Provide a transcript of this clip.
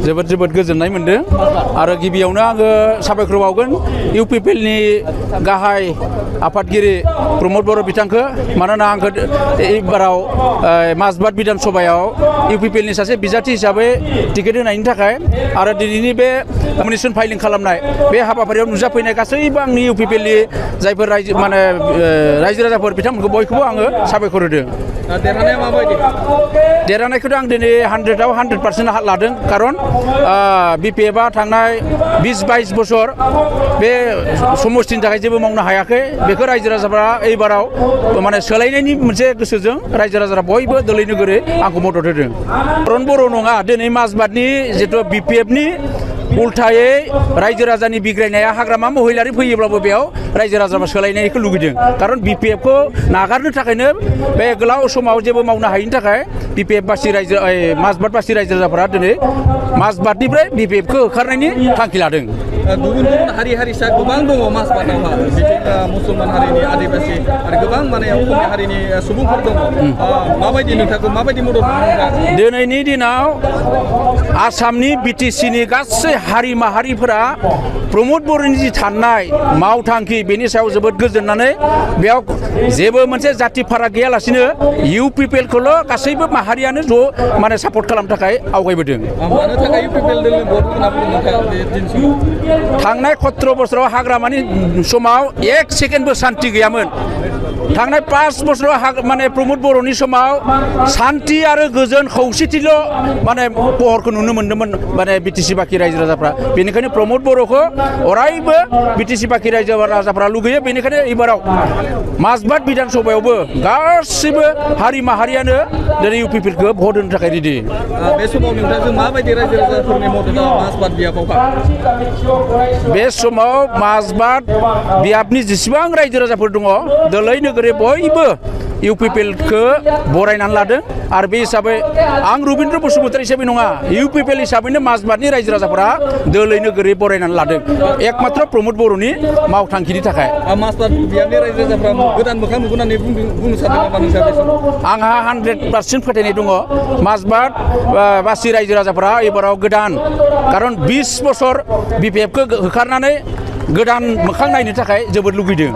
जोबोद गोजोननाय मोनदों आरो गिबियावनो आङो साबायखर बावगोन इउपिपिएलनि गाहाय आफादगिरि प्रमद बर' बिथांखौ मानोना आंखौ एबाराव माजबाद बिधान सभायाव इउपिपिएलनि सासे बिजाथि हिसाबै टिकेट होनायनि थाखाय आरो दिनैनि बे नमिनेसन फाइलिं खालामनाय बे हाबाफारियाव नुजाफैनाय गासैबो आंनि इउपिपिएलनि जायफोर रायजो राजाफोर बिथांमोनखौ बयखौबो आङो साबायखर होदों। देरहानाया माबायदि? देरहानायखौथ' आं दिनै 100आव 100% लादों खारन बिपिएफआ थांनाय 20-22 बोसोर बे समस्थिनि थाखाय जेबो मावनो हायाखै बेखौ रायजो राजाफ्रा एबाराव माने सोलायनायनि मोनसे गोसोजों रायजो राजाफ्रा बयबो दोलै नोगोरै आंखौ मदद होदों। रन बर' नङा दिनै माजबादनि जिथु बिपिएफनि उल्थायै रायजो राजानि बिग्रायनाया हाग्रामा महिलारि फैयोब्लाबो बेयाव रायजो राजाफ्रा सोलायनायखौ लुगैदों खारन बिपिएफखौ नागारनो थाखायनो बे गोलाव समाव जेबो मावनो हायैनि थाखाय बिपिएफ बासि माजबाद बासि रायजो राजाफ्रा दिनै माजबादनिफ्राय बिपिएफखौ होखारनायनि थांखि लादों। गुबुन हारि हारिसा गोबां दङ माजबादावहा मुसलमान हारिनि आदिबासि आरो गोबां माने असमिया हारिनि सुबुंफोर दङ माबायदि नोंथांखौ माबायदि मदद खालामदों? दिनैनि दिनाव आसामनि बिटिसिनि गासै हारि माहारिफोरा प्रमद बर'नि जि साननाय मावथांखि बेनि सायाव जोबोद गोजोननानै बेयाव जेबो मोनसे जाथि फाराग गैयालासिनो इउपिपिएलखौल' गासैबो माहारियानो ज' माने सापर्ट खालामनो थाखाय आवगायबोदों। मानो थाखाय इउपिपिएल भट होना बुंदों बे दिनसिम? थांनाय 17 बोसोराव हाग्रामानि समाव 1 सेकेन्डबो सान्ति गैयामोन। थांनाय 5 बोसोराव माने प्रमद बर'नि समाव सान्ति आरो गोजोन खौसेथिल' माने महरखौ नुनो मोन्दोंमोन माने बिटिसि बाखि रायजो राजाफ्रा बेनिखायनो प्रमद बर'खौ अरायबो बिटिसि बाखि रायजो राजाफ्रा लुगैयो बेनिखायनो एबाराव माजबाद बिधान सभायावबो गासिबो हारि माहारियानो दिनै इउपिपिएलखौ भट होनो थाखाय रेडि। बे समाव नोंथांजों माबायदि रायजो राजाफोरनि मददआव माजबाद बियाबावहा? बे समाव माजबाद बियाबनि जेसेबां रायजो राजाफोर दङ दोलै नोगोरै बयबो इउपिपिएलखौ बरायनानै लादों आरो बे हिसाबै आं रबिन्द्र बसुमतारी हिसाबै नङा इउपिपिएल हिसाबैनो माजबादनि रायजो राजाफोरा दोलै नोगोरै बरायनानै लादों एकमात्र प्रमद बर'नि मावथांखिनि थाखाय। माजबाद बियाबनि रायजो राजाफ्रा गोदान मोखां नुगोन होननानै बुंनो सानदों नामा नोंथाङा? आंहा 100% फोथायनाय दङ माजबाद बासि रायजो राजाफोरा एबाराव गोदान खारन 20 बोसोर बिपिएफखौ होखारनानै गोदान मोखां नायनो थाखाय जोबोद लुगैदों।